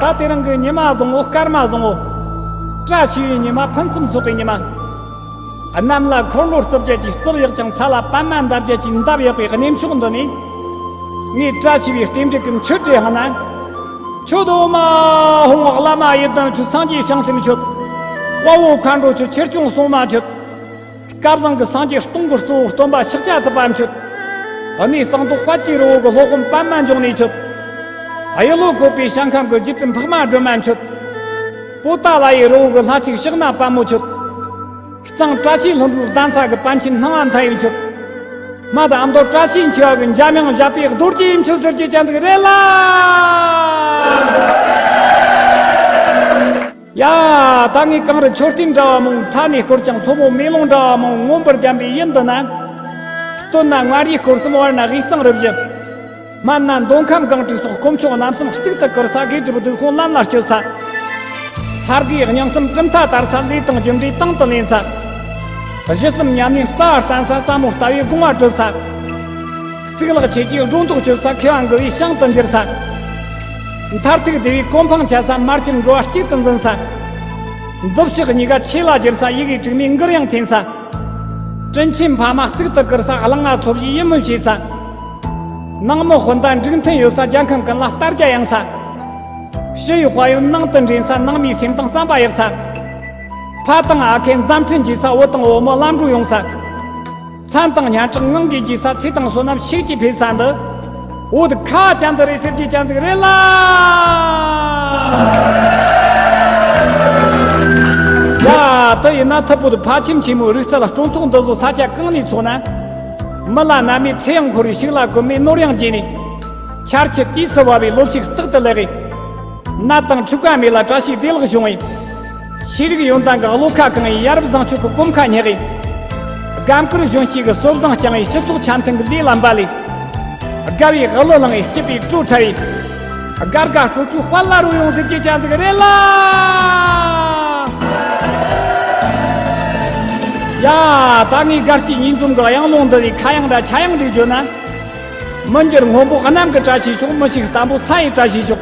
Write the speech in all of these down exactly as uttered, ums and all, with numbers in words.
ད་དེ་རིང་གི་ཉི་མ་བཟང་བོ། སྐར་མ་བཟང་བོ། བཀྲ་ཤིས་པའི་ཉི་མ། ཕུན་སུམ་ཚོགས་པའི་ཉི་མ། གནམ་ལ་འཁོར་ལོ་རྩིབས་བརྒྱད་ཀྱིས་རྩིབས་གཡོགས་ཀྱང་། ས་ལ་པདྨ་འདབ་བརྒྱད་ཀྱིས་འདབ་གཡོགས་པའི་གནས་མཆོག་འདི་ནས། ངས་བཀྲ་ཤིས་པའི་རྟེན་འབྲེལ་གྱི་མཆོད་བྲེ་བསླངས་ན། ཁྱོད་འོ་མ་ཧོང་བླ་མ་ཡི་དམ་མཆོད། སངས་རྒྱས་བྱང་སེམས་མཆོད། དཔའ་བོ་མཁའ་འགྲོ་མཆོད། ཆོས་སྐྱོང་སྲུང་མ་མཆོད། སྐལ་བཟང་གི་སངས་རྒྱས་སྟོང་གི་གཙོ་བོ་སྟོན་པ་ཤཱཀྱ་ཐུབ་པ་མཆོད། གནས་གསང་བདག་དཔལ་གྱི་རི་བོ་གི་སློབ་དཔོན་པདྨ་འབྱུང་གནས་མཆོད། གཡུ་ལོ་བཀོད་པའི་ཞིང་ཁམས་ཀྱི་རྗེ་བཙུན་འཕགས་མ་སྒྲོལ་མ་མཆོད། པོ་ཏཱ་ལ་ཡི་རི་བོ་གི་ལྷ་གཅིག་ཕྱག་ན་པདྨོ་མཆོད། གཙང་བཀྲ་ཤིས་ལྷུན་པོའི་གདན་ས་གི་པཎ་ཆེན་སྣང་བ་མཐའ་ཡས་མཆོད། མ་དང་ཨ་མདོ་བཀྲ་ཤིས་འཁྱིལ་བ་གི་འཇམ་དབྱངས་བཞད་པའི་རྡོ་རྗེ་མཆོད་ཟེར་རྒྱུ་ཅན་ཟིག་རེད་ལ། ཡ། ད་ངས་གངས་རི་མཆོད་རྟེན་འདྲ་བ་མང་། མཐའ་ནས་བསྐོར་ཀྱང་མཚོ་མོ་མེ་ལོང་འདྲ་བ་མང་། མངོན་པར་བརྒྱན་པའི་ཡུལ་འདི་ན། སྟོད་ན་མངའ་རིས་སྐོར་གསུམ། བར་ན་དབུས་གཙང་རུ་བཞི། སྨད་ན་མདོ་ཁམས་སྒང་དྲུག་སོགས། དཀོན་མཆོག་རྣམ་གསུམ་གཙུག་ཏུ་བཀུར་ས། དགེ་སྒྲུབ་སྡིག་སྤོང་ལམ་ལ་སྤྱོད་ས། ས་དགེ་རྙིང་གསུམ་གྲུབ་མཐའ་དར་ས། ལས་དང་རྒྱུ་འབྲས་དང་དུ་ལེན་ས། གཞི་གསུམ་ཉམས་ལེན་རྩ་བ་བརྟན་ས། ཟབ་མོ་ལྟ་བའི་དགོངས་པ་གྲོལ་ས། གཙུག་ལག་ཆོས་ཀྱི་སྒྲོ་འདོགས་གཅོད་ས། མཁས་པ་འགུལ་བའི་ཞིང་དུ་འགྱུར་ས། མཐར་ཐུག་བདེ་བའི་གོ་འཕང་འཆའ་ས། མར་གྱུར་འགྲོ་བ་གཅིག་ཏུ་འཛིན་ས། འདུ་ཤེས་གཉིས་ཀ་ཆོས་ལ་བསྒྱུར་ས། ཡི་གེ་དྲུག་མའི་མགུར་དབྱངས་འཐེན་ས། དྲིན་ཆེན་ཕ་མ་གཙུག་ཏུ་བཀུར་ས། གླང་ང་ཚོ་བཞིའི་ཡིད་སྨོན་བྱེད་ས། ནང་མི་སྤུན་ཟླ་འགྲིག་མཐུན་ཡོད་ས། རྒྱལ་ཁམས་ཀུན་ལ་དར་རྒྱས་ཡངས་ས། ཕྱི་ཡི་དཔལ་ཡོན་ནང་དུ་འདྲེན་ས། ནང་མིའི་སེམས་དང་བསམ་པ་ཡེར་ས། ཕ་དང་ཨ་ཁེ་མཛའ་མཐུན་བྱེད་ས། བུ་དང་བུ་མོ་ལམ་འགྲོ་ཡོང་ས། མཚན་དང་སྙན་གྲགས་ངང་གིས་རྒྱས་ས། ཚེ་དང་བསོད་ནམས་ཤུགས་ཀྱིས་འཕེལ་ས་འདི། འོ་དེ་ཁ་ཅན་དུ་རེད་ཟེར་རྒྱུ་ཅན་ཟིག་རེད་ལ། ཡ། དེ་ཡིན་ན་ཐུ་བོ་དེ་ཕ་ཁྱིམ་ཆེན་མོའི་རིག་རྩལ་སྤྲོ་ཚོགས་འདི་ཚོ་ས་ཆ་གང་ནས་ཚོགས་ན། མི་ལ་ན་མེད་ཚེ་ཡང་འཁོར་བའི་ཕྱུགས་ལ་གོད་མེད་ནོར་ཡང་རྒྱས་ནས། ཆར་ཆུ་དུས་སུ་བབས་པའི་ལོ་ཕྱུགས་རྟག་ཏུ་ལེགས་པས། ནད་དང་འཁྲུག་པ་མེད་ལ་བཀྲ་ཤིས་བདེ་ལེགས་བྱུང་བས། ཤེས་རིག་ཡོན་ཏན་གྱི་བློ་ཁ་གང་བའི་ཡ་རབས་བཟང་སྤྱོད་ཀྱི་གོམ་ཁ་སྙེགས་པས། རྒན་བཀུར་གཞོན་སྐྱེས་ཀྱི་སྲོལ་བཟང་བསྐྱངས་པའི་སྤྱི་ཚོགས་འཆམ་མཐུན་གྱི་ལས་ལ་འབད་ལས། དགའ་བའི་གླུ་བླངས་པའི་སྐྱིད་པའི་བྲོ་འཁྲབ་པས། དགའ་དགའ་སྤྲོ་སྤྲོའི་དཔལ་ལ་རོལ་ཡོང་ཟེར་རྒྱུ་ཅན་ཟིག་རེད་ལ། ཡ། ད་ངས་དགའ་སྐྱིད་གཉིས་འཛོམས་ཀྱི་གཡང་ལུང་འདི་བའི་ཁ་གཡང་འདྲ་ཆ་གཡང་འདྲ་བརྗོད་ན། མི་འགྱུར་སྔོན་པོ་གནམ་གྱི་བཀྲ་ཤིས་ཤོག། མི་ཞིག་བརྟན་པོ་ས་ཡི་བཀྲ་ཤིས་ཤོག།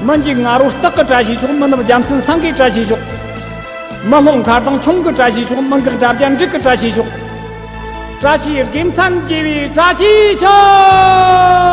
མི་འཇིགས་ང་རོ་སྟག་གི་བཀྲ་ཤིས་ཤོག། མི་ནུབ་རྒྱལ་མཚན་སེང་གེའི་བཀྲ་ཤིས་ཤོག། མི་ལྷོད་མཁར་དང་ཁྱུང་གི་བཀྲ་ཤིས་ཤོག། མི་འགག་དགྲ་བརྒྱ་འབྲུག་གི་བཀྲ་ཤིས་ཤོག། བཀྲ་ཤིས་དགེ་མཚན་རྒྱས་པའི་བཀྲ་ཤིས་ཤོག།